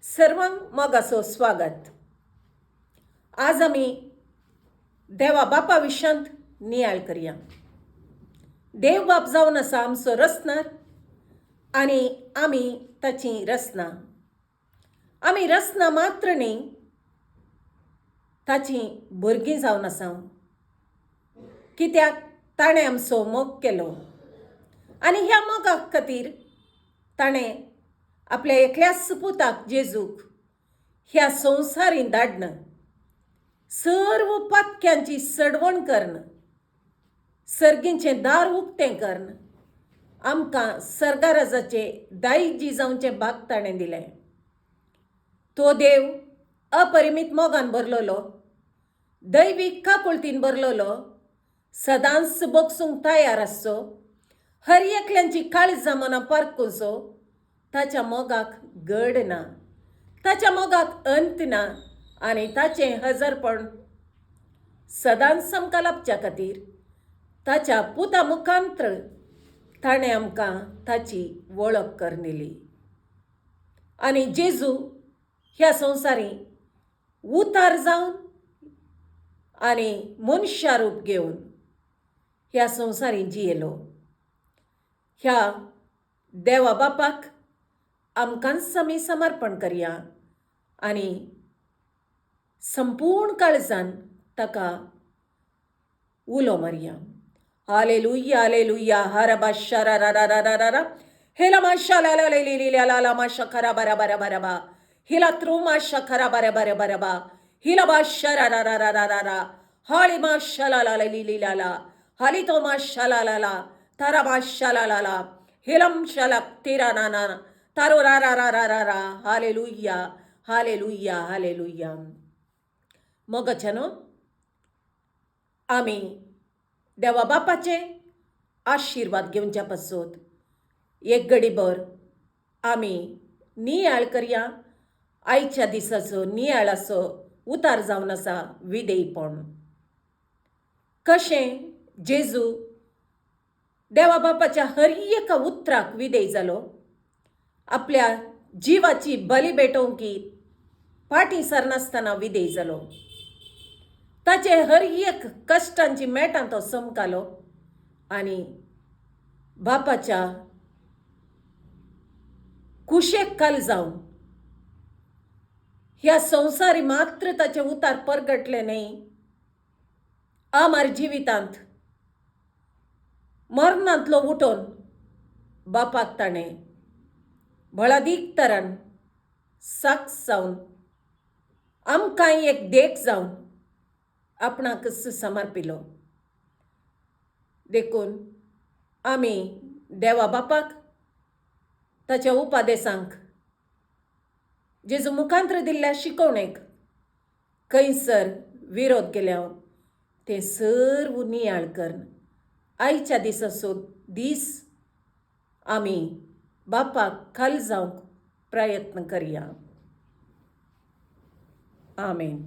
सर्वांक मोगाचो स्वागत. आज आमी देवा बापा विशयांत नियाळ करया. देव बाप जावन आसा आमचो रचणार आनी आमी ताची रचना. आमी रचना मात्र न्ही, ताची भुरगीं जावन आसा, कित्याक ताणें आमचो मोग केलो आनी ह्या मोगा खातीर ताणें आपल्या एकल्याच पुताक जेजूक ह्या संवसारीं धाडन सर्व पातक्यांची सडवण करून सर्गींचें दार उक्तें करून आमकां सर्गाराजाचे दायजी जावचें भाग ताणें दिलें. तो देव अपरिमीत मोगान भरलेलो, दैवीक काकुळतीन भरलेलो, सदांच बोगसूंक तयार आसचो, हर एकल्यांची काळजां मनां पारकुचो. ताच्या मोगाक गड ना, ताच्या मोगाक अंत ना आनी ताचें हजरपण सदांच आमकां लाबच्या खातीर ताच्या पुता मुखांत्र ताणें आमकां ताची वळख करून दिली. आनी जेजू ह्या संवसारी उतार जावन आनी मनशा रूप घेवन ह्या संवसारी जियेलो. ह्या देवा बापाक आमकांच आमी समर्पण करया आनी संपूर्ण काळजान ताका उलो मारया. Hallelujah, hallelujah. हरबा शरा रा रा रा रा रा हेला मा शा ला ला ली ली ला ला मा शखरा बरा बरा बरा बा हिला त्रू मा शखरा बरा बरा बरा बा हिला बा शरा रा रा रा रा रा रा हाळी मा शला ला ली ली ला ला हाली तो मा शला ला ला तारा मा शला ला ला हिलम शलक तेरा ना ना तारो रा रा रा रा रा रा. Hallelujah, hallelujah, hallelujah. मोगाच्यानो, आमी देवा बापाचे आशिर्वाद घेवच्या पासत एक घडीभर आमी नियाळ करया. आयच्या दिसाचो नियाळाचो उतार जावन आसा विधेयपण. कशें जेजू देवा बापाच्या हर एका उतराक विधेय जालो, आपल्या जिवाची बली भेटोवंकी फाटीं सरनासतना विधेय जालो. ताचे हर एक कश्टांची मेटां तो समकालो आनी बापाच्या कुशेक काल जावन ह्या संवसारी मात्र ताचे उतार परगटले न्हय, आमार जिवितांत मरणांतलो उठोवन बापाक ताणें बळादीक तरान साक्ष जावन आमकां एक देख जावन आपणाकच समर्पिलो. देखून आमी देवा बापाक ताच्या उपादेसांक जेजू मुखांत्र दिल्ल्या शिकवणेक खंयसर विरोध केल्या तें सर्व नियाळ करून आयच्या दिसाचो दीस आमी बापाक खाल जावंक प्रयत्न करया. आमेन.